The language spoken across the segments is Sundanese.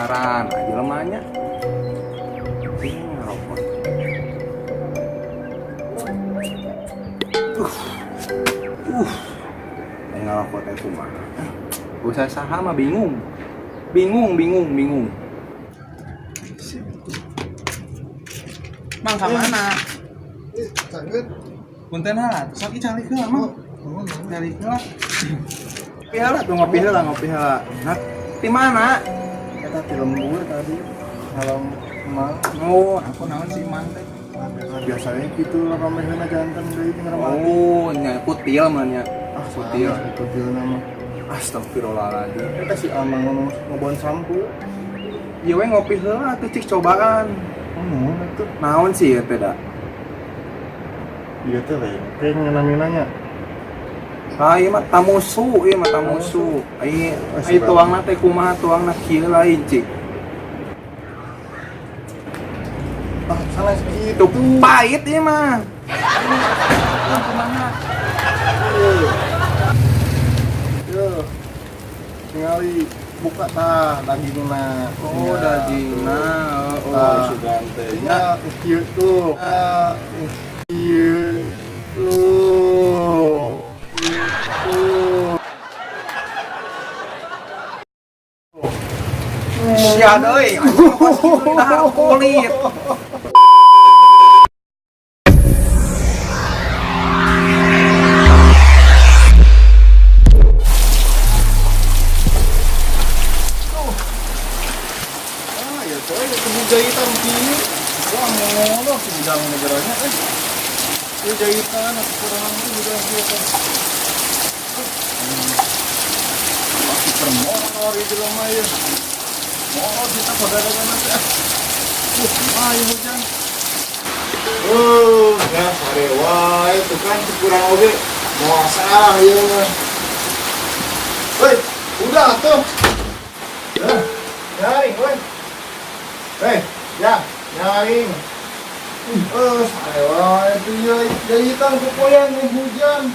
Penasaran aja lemahnya. Ini ngerokok. Uh. Uh. Ngerokok teh kumaha? Usaha saha mah bingung. Bingung, bingung, bingung. Mang ka mana? Ih, sanget. Punten heula, tuh sok calik heula mang. Oh, Calik heula. Ngopi heula tuh, ngopi heula, ngopi heula. Nah, di mana? Eta di lembur tadi. Kalau emang Oh, aku naon sih mang teh? biasanya gitu lah pamehna jantan deui jeung ramadi. Oh, nya kutil mah nya. Ah, kutil. Kutil nama. Astagfirullahaladzim. Eta si Amang ngomong ngebon sampu. Ieu we ngopi heula tuh cik cobaan. Oh, naon atuh? Naon sih ieu teh da? Ieu teh lengkeng namina nya. Ah, ieu mah tamusu, ieu mah tamusu. Ai ai tuangna teh kumaha tuangna kieu lain cik. Ah, sanes kitu. Itu pahit ieu mah. Kumaha? Yo. Tingali buka tah dagingna. Oh, dagingna. Oh, Tah. sugan teh nya. Ya, kieu tuh. Ah, kieu tuh. Tuh. Sia deui, anjing kos kitu dahar kulit. Ah, ya tuh, ya kudu jahitan kieu. Wah, ngomong si bidang negaranya eh. Ieu jahitan atuh kurang teh bidang kieu teh. Pasti permoror ieu jelema ieu. Molor kita padagangan teh. Lumayan hujan. Oh, ya sare wae tuh kan kurang oge. Moal salah ieu mah. Woi, udah tuh. Ya, nyaring, woi. Hei, ya, nyaring. Sare wae tuh ieu jahitan kupoyan nih hujan.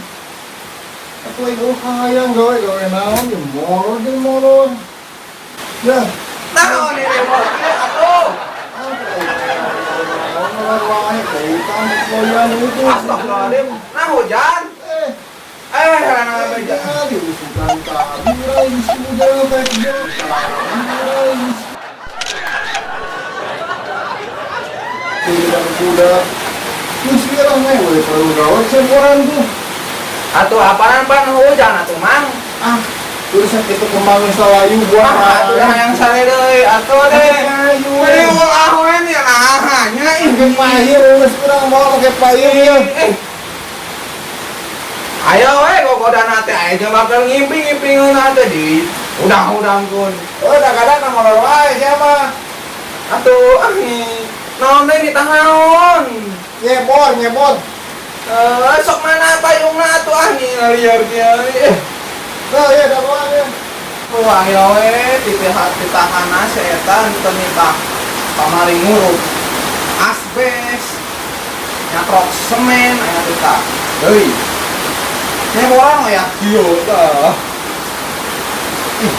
Atuh aing eueuh hayang gawe gawe naon ya molor jeung molor. Ya, Naon ieu mah? Atuh. Astagfirullahaladzim. Nah hujan. Nah hujan. Atuh apaan pan hujan atuh mang? Ah, tulisan itu kembang salayu buah. Ah, atuh yang sare deui atuh deh. Kayu. Riweuh ahoen ya nah nya ih. Pakai payung, geus urang mau pakai payung ya. Ayo we gogodana teh aya jeung bakal ngimpi-ngimpingeun teh di udang-udangkeun. Oh, kadang-kadang molor wae sia mah. Atuh ah naon deui ditahaon. Nyebor, nyebor. Sok mana payungna atuh ah ngalieur kieu. Nah, ya dagoan ya. Wah, ayo we titahana si eta teu nitah pamari nguruk asbes nyatrok semen aya titah deui. Nyeboran ya kieu tah. Ih.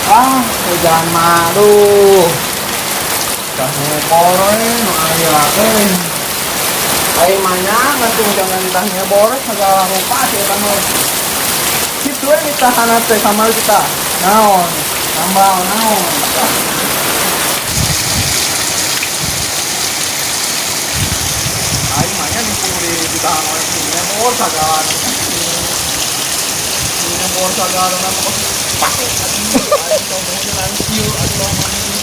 Ah, hujan mah aduh. Dah nyebor we nu aya euy. Ai manya ngatuh jangan ditah nyebor segala rupa sih eta mah. Kitu we ditahana teh sama kita. Naon? Tambal naon? Ai manya nipu di ditahan oleh nyebor segala. Nyebor segala mah pasti aduh aing tong kieu atuh mah.